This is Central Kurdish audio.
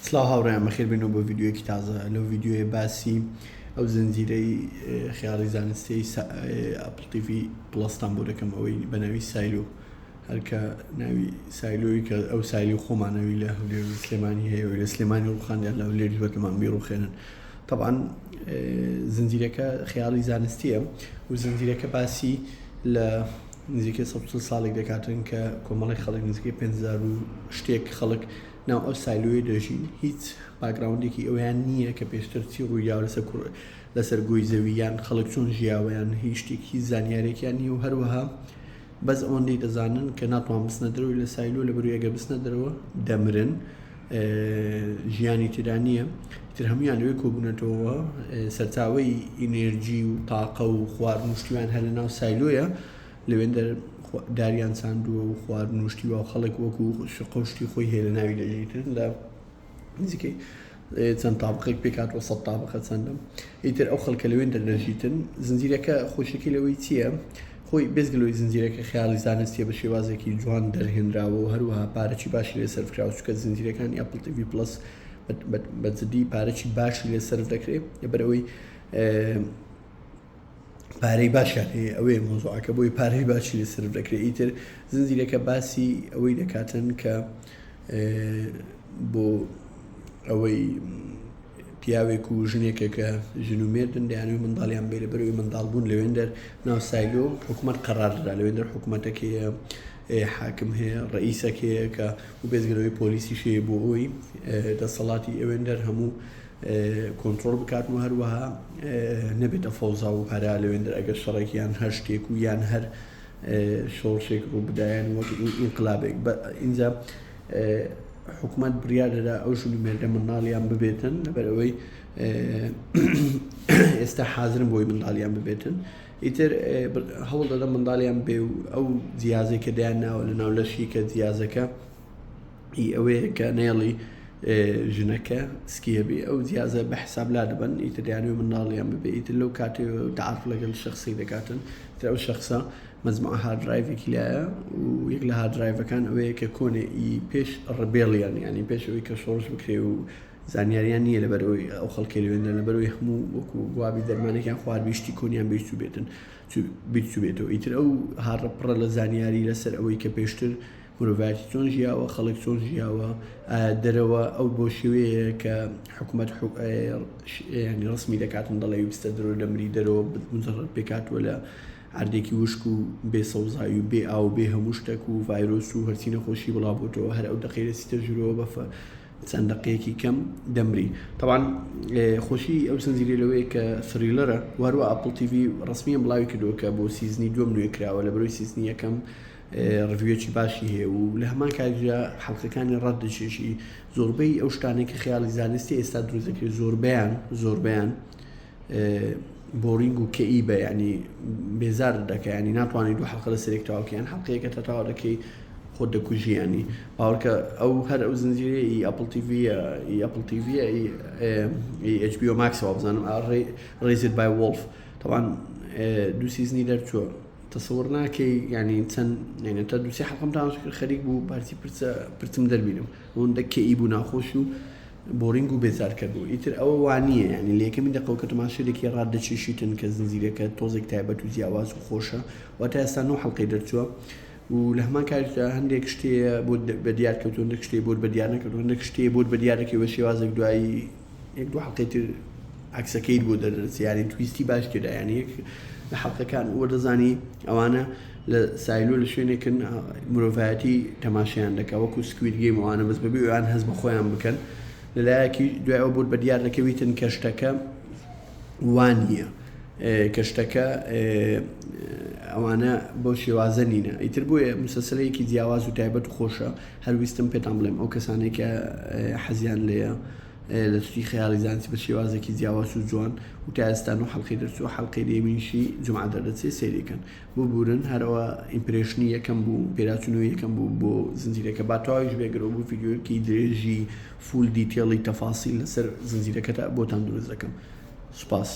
سڵاو هاوڕێیان بەخێر بێنەوە بۆ ڤیدیۆیەکی تازە لەو ڤیدیۆیە باسی ئەو زنجیرەی خەیاڵی زانستیەی Apple TV Plus تان بۆ دەکەم ئەوەی بە ناوی Silo هەرکە ناوی Silo ی کە ئەو silo خۆمانەوی لە هەولێر و سلێمانی هەیە و لە سلێمانی ڕوخاندیان لە هەولێر بەتەمان بیڕوخێنن طبعا زنجیرەکە خەیاڵی زانستیە و زنجیرەکە باسی لە نزیکەی 140 ساڵێک دەکاتن کە کۆمەڵی خەڵک نزیکەی 5000 و شتێک خەڵک ناو ئەو silo یە دەژین هیچ background ێکی ئەویان نییە کە پێشتر چی ڕوویاوە لەسەر کوڕ لەسەر گۆی زەوی یان خەڵک چۆن ژیاوە یان هیچ شتێک هیچ زانیارێکیان نییە و هەروەها بەس ئەوەندەی دەزانن کە ناتوان بچنە دەرەوەی لە silo لەبەروی ئەگەر بچنە دەرەوە دەمرن ژیانی تێدا نییە تر هەمویان لەوێ کۆبوونەتەوە سەرچاوەی ئینێرجی و تاقە و خواردن و شتیان هەر لە ناو silo یە لەوێندەر داریان چاندووە و خواردن و شتی وا و خەڵک وەکو شقە و شتی خۆی هەیە لە ناوی دەژیتن لە نزیکەی چەند تابقێک پێکاتەوە سە تابقە چەندە ئیتر ئەو خەڵکە لەوێن دەردەژیتن زنجیرەکە خۆشەکەی لەوەی چییە؟ خۆی بێزگەلەوەی زنجیرەکە خەیاڵی زانستیە بە شێوازێکی جوان دەرهێنراوە و هەروەها پارەی باشی لێ سەرف کراوە چونکە زنجیرەکانی Apple TV Plus بە جدی پارەی باشی لێ سەرف دەکرێت لەبەرئەوەی پارەی باشیان هەیە ئەوەیە مۆزوعەکە بۆی پارەی باشی لێ سەرف دەکرێت ئیتر زنجیرەکە باسی ئەوەی دەکاتن کە بۆ ئەوەی پیاوێک و ژنێکە کە ژن و مێردن دەیانەوێت منداڵیان بێ لەبەرەوەی منداڵ بوون لەوێندەر ناو silo حکوومەت قەرار دەدا لەوێندەر حکوومەتەکەیە حاکم هەیە ڕئیسەک هەیە کە و بێزگەلەوەی پۆلیسیش هەیە بۆ ئەوەی دەسەڵاتی ئەوێندەر هەموو کۆنترۆڵ بکات و هەروەها نەبێتە فەوزا و هەرا لەوێندەر ئەگەر شەڕێک یان هەر شتێک و یان هەر شۆڕشێک ڕووبدایەن وەک ئینقلابێک ئینجا حکومەت بڕیار دەدا ئەو ژن و مێردە منداڵیان ببێتن لەبەر ئەوەی ئێستا حازرن بۆی منداڵیان ببێتن ئیتر هەوڵ دەدەن منداڵیان بێ و ئەو جیازێک کە دایان ناوە لە ناو لەشی کە جیازەکە ئی ئەوەیە کە نێڵی ژنەکە سکی هەبێ ئەو جیازە بە حساب لا دەبن ئیتر دەیانەوێ منداڵیان ببێ ئیتر لەو کاتێ تعارف لەگەڵ شخصی دەکاتن تر ئەو شخصە مەجموعە hard drive ێکی لایە و یەک لە hard drive ەکان ئەوەیە کە کۆنێ ئی پێش rebellion ینی پێش ئەوەی کە شۆڕش بکرێ و زانیاریان نییە لەبەرەوەی ئەو خەڵکی لەوێندە لەبەرەوەی هەموو وەکو گوابی دەرمانێکیان خوارد بیشتی کۆنیان بیرچوو بێتن بیرچوو بێتەوە ئیتر ئەو هاڕە پڕە لە زانیاری لەسەر ئەوەی کە پێشتر مرۆڤایەتی چۆن ژیاوە، خەڵک چۆن ژیاوە، ئایا دەرەوە ئەو بۆ شێوەیە کە حکوومەت ینی ڕسمی دەکاتن دەڵێ بستە درۆ دەمری دەرەوە مجرد پێکاتوە لە عردێکی وشک و بێ سەوزایی و بێ ئاو بێ هەموو شتێک و ڤایرۆس و هەرچی نەخۆشی بڵاوبووتەوە هەر ئەو دەقەی دەچیتە ژوورەوە بە چەند دەقەیەکی کەم دەمری تەبعەن خۆشی ئەو زنجیرەی لەوەیە کە thriller ە وەروە Apple TV ڕسمیان بڵاوی کردووە کە بۆ season ی دووەم نوێ کراوە لە بەرەوەی season ی یەکەم review ەکی باشی هەیە و لە هەمان کاتیشدا حەڵقەکانی ڕەت دەکێشی زۆربەی ئەو شتانەی کە خەیاڵی زانستی ئێستا دروست دەکرێت زۆربەیان زۆربەیان boring و کەئیبە ینی بێزار دەکە ینی ناتوانانی دوو حەڵقە لە سەرێک تەواوکەیان حەڵقەیەکە تا تەواو دەکەی خۆت دەکوژی ینی باوەڕکە ئەو هەر ئەو زنجیرەیە ئی Apple TV ئی Apple TV ئی HBO Max ەوە بزانم Raised by Wolves تەبعەن دوو season ی دەرچووە تەسەور ناکەی یانی چەند یانی تا دووسێ حەڵقەم تاماش کرد خەریک بوو پارچی پرچە پرچم دەربینم ئەوەندە کەئی بوو ناخۆش و boring و بێزارکەر بوو ئیتر ئەوە وانییە یانی لە یەکەمین دەقەوە کە تەماشای دەکەی ڕات دەکێشیتن کە زنجیرەکە تۆزێک تایبەت و جیاواز و خۆشە و تا ئێستا نۆ حەڵقەی دەرچووە و لە هەمان کاتیشدا هەندێک شتەیە بۆت بە دیار کەوتووە هەندێک شتەیە بۆت بە دیار نەکەوتووە هەندێک شتەیە بۆت بە دیار دەکەوێت بە شێوازێک دوایی یەک دوو حەڵقەی تر عەکسەکەیت بۆ دەردەچێت یانی twist ی باش تێدا یانی یەک لە حەڵقەکان وەردەزانی ئەوانە لە silo لە شوێنێکن مرۆڤایەتی تەماشیان دەکا وەکو Squid Game ئەوانە بەس بەبێ ئەوان هەست بە خۆیان بکەن لەلایەکی دوای ئەو بۆت بە دیار دەکەویتن کە شتەکە وانە کە شتەکە ئەوانە بەو شێوازە نینە ئیتر بۆیە مسەسلەیەکی جیاواز و تایبەت و خۆشە هەرویستم پێتان بڵێم ئەو کەسانێک کە حەزیان لێیە لە شتی خەیاڵی زانستی بە شێوازێکی جیاواز و جوان و تا ئێستا نۆ حەڵقەی دەرچووە حەڵقەی دەیەمینشی جومعە دەردەچێت سەیری کەن ببورن هەرەوە impression ی یەکەم بوو پێداچوونەوەی یەکەم بوو بۆ زنجیرەکە با تەواویش بێگرەوە بۆ ڤیدیۆیەکی درێژی full detail ی تەفاسیل لەسەر زنجیرەکەتا بۆتان دروست دەکەم سوپاس.